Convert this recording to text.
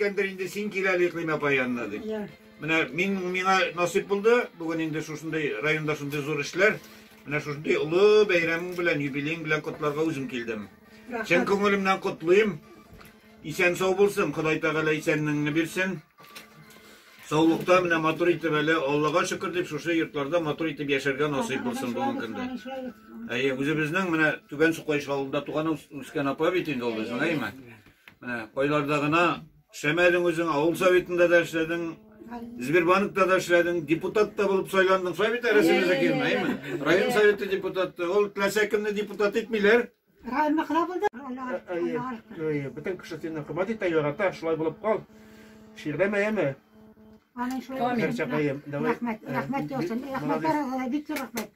әйткәндер инде, син кил әле Икълим апа янына дип. Менә мин миңа насыйп булды, бүген инде шушындый районда шундый зур эшләр, менә шушындый олы бәйрәмең белән, юбилеең белән котларга үзем килдем. Чын күңелемнән котлыйм. Исән сау булсын, Ходай Тәгалә исәнлегеңне бирсен. Саулыкта менә матур итеп әле Аллага шөкер дип шушы йортларда матур итеп яшәргә насыйп булсын бүгенге көндә. Әйе, үзебезнең менә Түбән Сукаеш авылында туган үскән апа бит инде ул безнең, әйеме? Менә кайларда гына эшләмәдең үзең, авыл советында да эшләдең, Сбербанкта да эшләдең, депутат та булып сайландың. Шулай бит, Рәсим Закировна, әйеме? Район советы депутаты. Ул теләсә кемне депутат итмиләр. Районныкына булды. Әйе, әйе, бөтен кеше сине хөрмәт итә, ярата, шулай булып кал. Чирләмә, яме. Аның шулай. Һәрчак, әйе, давай. Рәхмәт, рәхмәт яусын. Рәхмәт барыгызга да, бик зур рәхмәт.